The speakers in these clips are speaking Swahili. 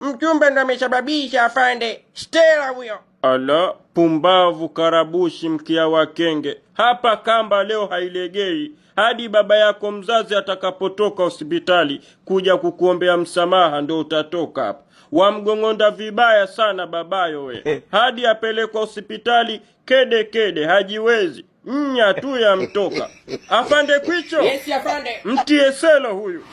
Mchumba ndo amesababisha afande. Stella huyo. Ala, pumbavu karabushi mkia wa kenge. Hapa kamba leo hailegei hadi baba yako mzazi atakapotoka hospitali kuja kukuombea msamaha, ndo utatoka hapa. Wamgong'onda vibaya sana babayo we, hadi apelekwa hospitali kede kede, hajiwezi nya tu yamtoka. Afande Kwicho, Yes, afande. Mtie selo huyu.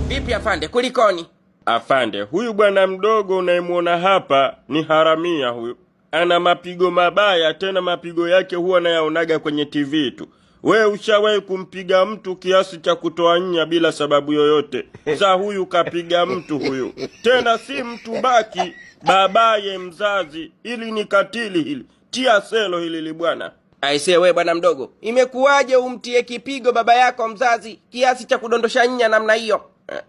Vipi afande, kulikoni? Afande, huyu bwana mdogo unayemwona hapa ni haramia huyu. Ana mapigo mabaya, tena mapigo yake huwa nayaonaga kwenye TV tu. We ushawahi kumpiga mtu kiasi cha kutoa nya bila sababu yoyote? Sa huyu kapiga mtu huyu, tena si mtu baki, babaye mzazi. Hili ni katili hili, tia selo hili libwana. Aisee, we bwana mdogo, imekuwaje umtie kipigo baba yako mzazi kiasi cha kudondosha nya namna hiyo?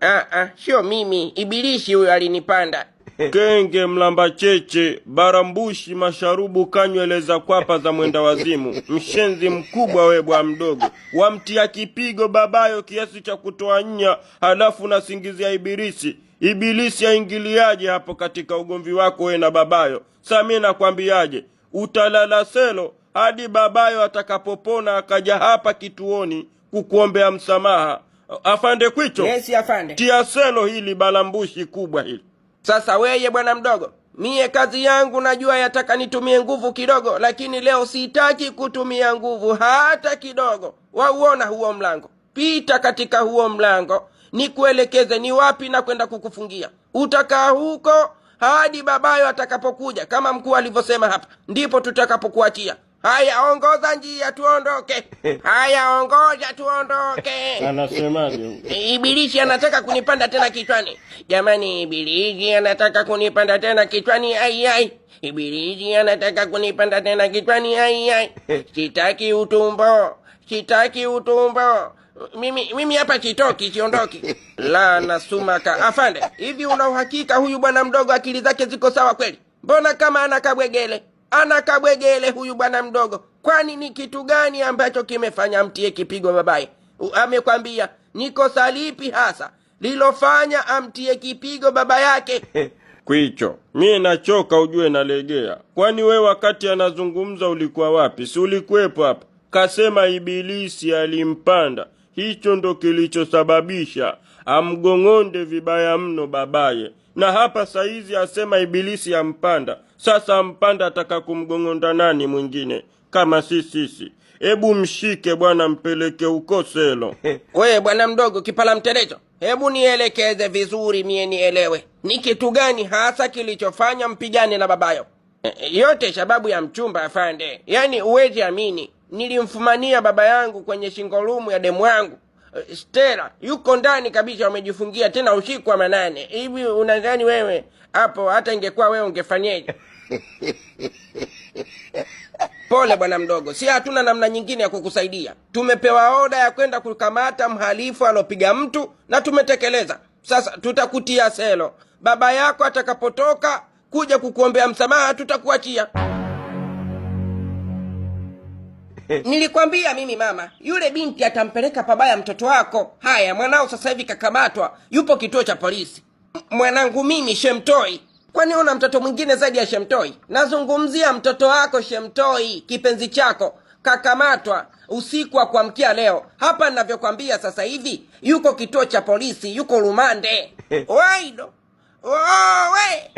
Ah, ah, sio mimi, ibilisi huyo alinipanda. Kenge mlamba cheche barambushi masharubu kanyweleza kwapa za mwenda wazimu, mshenzi mkubwa we bwa mdogo, wamtia kipigo babayo kiasi cha kutoa nya, halafu nasingizia ibilisi. Ibilisi aingiliaje hapo katika ugomvi wako we na babayo? Sa mi nakwambiaje, utalala selo hadi babayo atakapopona akaja hapa kituoni kukuombea msamaha. Afande Kwicho, Yes, afande. tia selo hili balambushi kubwa hili. Sasa weye bwana mdogo, mie kazi yangu najua yataka nitumie nguvu kidogo, lakini leo sitaki kutumia nguvu hata kidogo. Wauona huo mlango, pita katika huo mlango, nikuelekeze ni wapi na kwenda kukufungia. Utakaa huko hadi babayo atakapokuja, kama mkuu alivyosema hapa, ndipo tutakapokuachia. Haya, ongoza njia tuondoke. Haya, ongoza tuondoke. Anasemaje huyu? Ibilisi anataka kunipanda tena kichwani. Jamani, ibilisi anataka kunipanda tena kichwani. Ai ai, ibilisi anataka kunipanda tena kichwani. Ai ai, sitaki utumbo, sitaki utumbo. Mimi hapa sitoki, siondoki. La nasumaka. Afande, hivi una uhakika huyu bwana mdogo akili zake ziko sawa kweli? Mbona kama ana kabwegele? Ana kabwegele huyu bwana mdogo. Kwani ni kitu gani ambacho kimefanya mtie kipigo babaye? Amekwambia ni kosa lipi hasa lilofanya amtie kipigo baba yake? Kwicho, mie nachoka ujue nalegea. Kwani we wakati anazungumza ulikuwa wapi? Si ulikuwepo hapa? Kasema ibilisi alimpanda, hicho ndo kilichosababisha amgong'onde vibaya mno babaye. Na hapa saizi asema ibilisi ampanda. Sasa ampanda ataka kumgong'onda nani mwingine kama si sisi? Ebu mshike bwana, mpeleke huko selo. We bwana mdogo kipala mterecho, hebu nielekeze vizuri mie nielewe ni kitu gani hasa kilichofanya mpigane na babayo. Yote sababu ya mchumba afande. Yaani huwezi amini, nilimfumania baba yangu kwenye shingolumu ya demu yangu Stella yuko ndani kabisa, wamejifungia tena usiku wa manane. Hivi unadhani wewe hapo, hata ingekuwa wewe ungefanyeje? Pole bwana mdogo, si hatuna namna nyingine ya kukusaidia. Tumepewa oda ya kwenda kukamata mhalifu alopiga mtu na tumetekeleza. Sasa tutakutia selo. Baba yako atakapotoka kuja kukuombea msamaha, tutakuachia. Nilikwambia mimi mama, yule binti atampeleka pabaya mtoto wako. Haya, mwanao sasa hivi kakamatwa, yupo kituo cha polisi. Mwanangu mimi Shemtoi. Kwani una mtoto mwingine zaidi ya Shemtoi? Nazungumzia mtoto wako Shemtoi, kipenzi chako kakamatwa usiku wa kuamkia leo. Hapa ninavyokwambia sasa hivi yuko kituo cha polisi, yuko rumande. Waido Owe!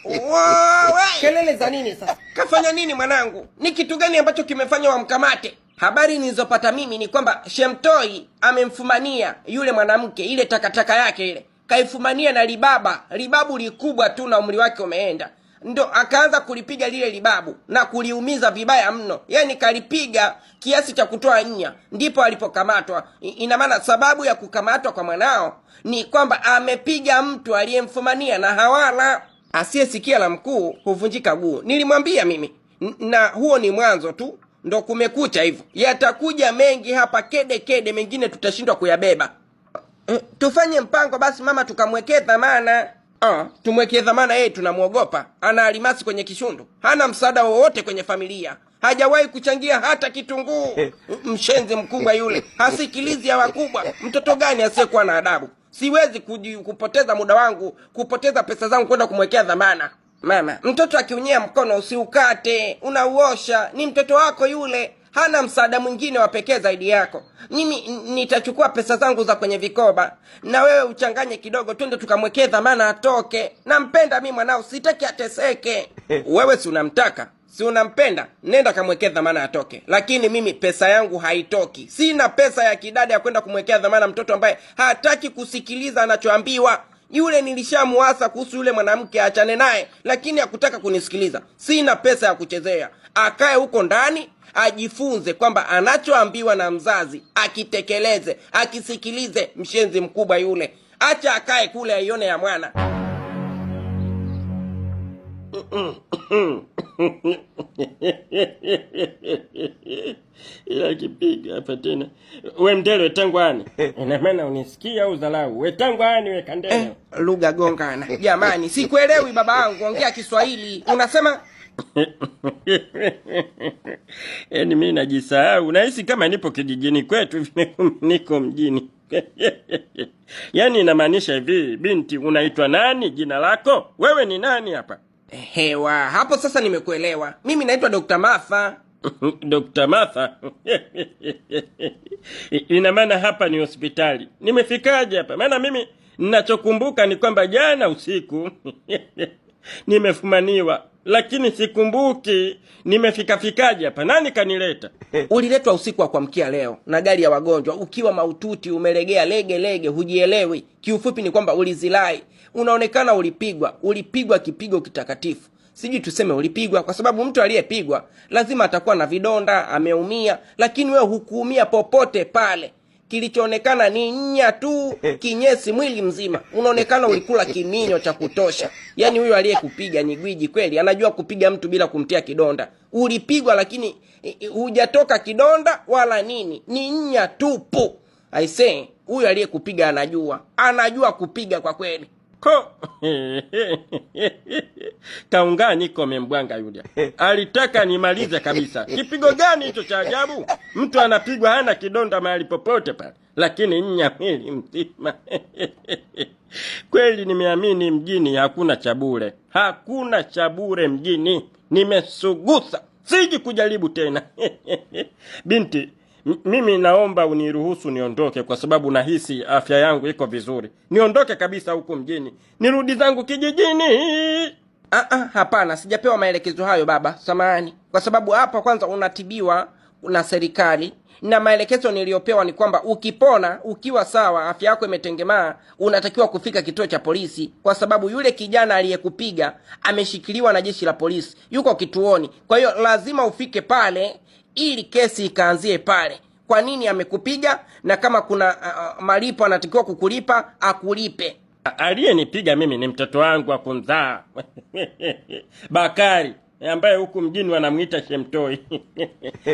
Owe! Kelele za nini sasa? Kafanya nini mwanangu? Ni kitu gani ambacho kimefanya wamkamate? Habari nilizopata mimi ni kwamba Shemtoi amemfumania yule mwanamke, ile takataka yake ile kaifumania na libaba, libabu likubwa tu na umri wake umeenda, ndo akaanza kulipiga lile libabu na kuliumiza vibaya mno, yaani kalipiga kiasi cha kutoa nya, ndipo alipokamatwa. Ina maana sababu ya kukamatwa kwa mwanao ni kwamba amepiga mtu aliyemfumania na hawala. Asiyesikia la mkuu huvunjika guu. Nilimwambia mimi na huo ni mwanzo tu, ndo kumekucha hivyo. Yatakuja mengi hapa kede kede, mengine tutashindwa kuyabeba. Tufanye mpango basi mama, tukamwekee dhamana. Tumwekee dhamana yeye, tunamwogopa. Ana alimasi kwenye kishundu, hana msaada wowote kwenye familia, hajawahi kuchangia hata kitunguu. Mshenzi mkubwa yule, hasikilizi ya wakubwa. Mtoto gani asiyekuwa na adabu? Siwezi kupoteza muda wangu, kupoteza pesa zangu kwenda kumwekea dhamana. Mama, mtoto akiunyea mkono usiukate, unauosha. Ni mtoto wako yule, hana msaada mwingine wa pekee zaidi yako. Mimi nitachukua pesa zangu za kwenye vikoba na wewe uchanganye kidogo, twende tukamwekee dhamana atoke. Nampenda mi mwanao, sitaki ateseke. Wewe si unamtaka, si unampenda? Nenda kamwekee dhamana atoke, lakini mimi pesa yangu haitoki. Sina pesa ya kidada ya kwenda kumwekea dhamana mtoto ambaye hataki kusikiliza anachoambiwa. Yule nilishamuasa kuhusu yule mwanamke aachane naye, lakini hakutaka kunisikiliza. Sina pesa ya kuchezea. Akae huko ndani ajifunze kwamba anachoambiwa na mzazi akitekeleze, akisikilize. Mshenzi mkubwa yule, acha akae kule aione ya mwana. Ila kipiga hapa tena. We Mndele wetangwani. Ina maana unisikia au dharau? Wetangwani we Kandele. Lugha gongana. Jamani, sikuelewi baba yangu, ongea Kiswahili. Unasema Yaani mimi najisahau. Nahisi kama nipo kijijini kwetu niko mjini. Yaani inamaanisha hivi, binti unaitwa nani jina lako? Wewe ni nani hapa? Hewa, hapo sasa nimekuelewa. Mimi naitwa Dr. Martha. Dr. Martha. Ina maana hapa ni hospitali. Nimefikaje hapa? Maana mimi ninachokumbuka ni kwamba jana usiku nimefumaniwa, lakini sikumbuki nimefikafikaje hapa. Nani kanileta? Uliletwa usiku wa kuamkia leo na gari ya wagonjwa ukiwa maututi, umelegea lege lege, hujielewi. Kiufupi ni kwamba ulizilai. Unaonekana ulipigwa, ulipigwa kipigo kitakatifu. Sijui tuseme ulipigwa kwa sababu mtu aliyepigwa lazima atakuwa na vidonda, ameumia, lakini wewe hukuumia popote pale. Kilichoonekana ni nya tu, kinyesi mwili mzima. Unaonekana ulikula kiminyo cha kutosha. Yaani huyo aliyekupiga ni gwiji kweli, anajua kupiga mtu bila kumtia kidonda. Ulipigwa lakini hujatoka kidonda wala nini, ni nya tupu. I say, huyo aliyekupiga anajua, anajua kupiga kwa kweli. Ko kaungaa niko membwanga yule. Alitaka nimalize kabisa. Kipigo gani hicho cha ajabu? Mtu anapigwa hana kidonda mahali popote pale, lakini nya mwili mzima. Kweli nimeamini mjini hakuna cha bure. Hakuna cha bure mjini. Nimesugusa. Siji kujaribu tena. Binti, mimi naomba uniruhusu niondoke kwa sababu nahisi afya yangu iko vizuri. Niondoke kabisa huku mjini. Nirudi zangu kijijini. Hapana, sijapewa maelekezo hayo baba, samahani. Kwa sababu hapa kwanza unatibiwa na serikali, na maelekezo niliyopewa ni kwamba ukipona, ukiwa sawa, afya yako imetengemaa, unatakiwa kufika kituo cha polisi, kwa sababu yule kijana aliyekupiga ameshikiliwa na jeshi la polisi, yuko kituoni. Kwa hiyo lazima ufike pale ili kesi ikaanzie pale. Kwa nini amekupiga, na kama kuna malipo anatakiwa kukulipa akulipe. Aliyenipiga mimi ni mtoto wangu wa kunzaa Bakari, ambaye huku mjini wanamuita Shemtoi.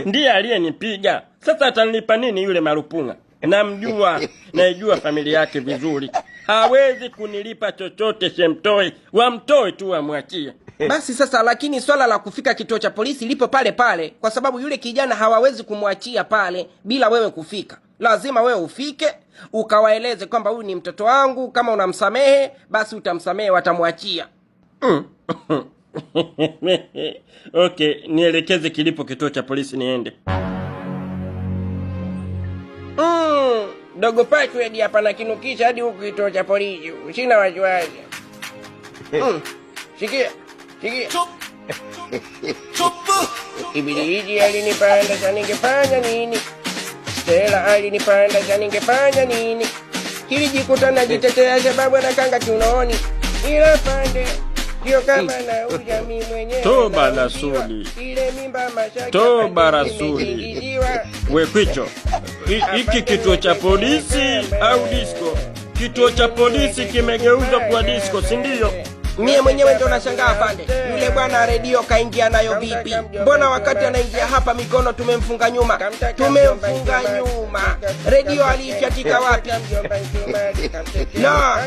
Ndiye aliyenipiga. Sasa atanilipa nini yule marupunga? Namjua, naijua familia yake vizuri. Hawezi kunilipa chochote Shemtoi. Wamtoe tu wamwachie. Basi sasa, lakini swala la kufika kituo cha polisi lipo pale pale, kwa sababu yule kijana hawawezi kumwachia pale bila wewe kufika. Lazima wewe ufike ukawaeleze kwamba huyu ni mtoto wangu, kama unamsamehe basi utamsamehe, watamwachia. Okay, nielekeze kilipo kituo cha polisi niende. Dogo password hapa na kinukisha hadi huku kituo cha polisi. Sina wasiwasi. Sikia, sikia. Ibilisi alinipanda sa ningefanya nini? Stella alinipanda sa ningefanya nini? Kilijikuta najitetea sababu anakanga kiunoni. Ila pande sio kama nauja mimi mwenyewe. Toba nauziwa. rasuli. Ile mimba mashaka Toba pande rasuli. nimeingiziwa. We Kwicho, hiki kituo cha polisi au disco? Kituo cha polisi kimegeuzwa kuwa disco, si ndio? Mie mwenyewe ndo nashangaa afande, yule bwana redio kaingia nayo vipi? Mbona wakati anaingia hapa mikono tumemfunga nyuma, tumemfunga nyuma. Redio aliifyatika wapi? La,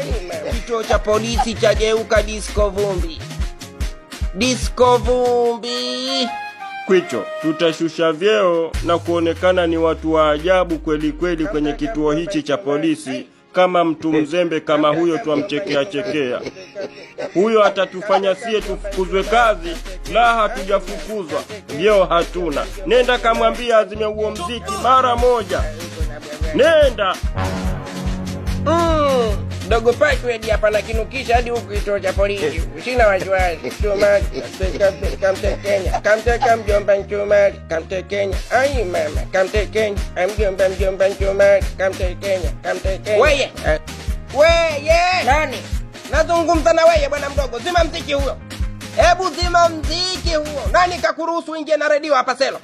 kituo cha polisi chageuka disco vumbi, disco vumbi. Kwicho, tutashusha vyeo na kuonekana ni watu wa ajabu kweli kweli kwenye kituo hichi cha polisi. Kama mtu mzembe kama huyo twamchekea chekea, huyo atatufanya sie tufukuzwe kazi. La, hatujafukuzwa, vyeo hatuna. Nenda kamwambia azime huo mziki mara moja, nenda. Dogo password hapa na kinukisha hadi huku kituo cha polisi. Sina wasiwasi. Chumali, kamtekenya. Kamteka mjomba Chumali, kamtekenya. Ai mama, kamtekenya. Mjomba mjomba Chumali, kamtekenya, kamtekenya. Weye. Weye. Nani? Nazungumza na weye bwana mdogo. Zima mziki huyo. Hebu zima mziki huo. Nani kakuruhusu ingie na redio hapa selo?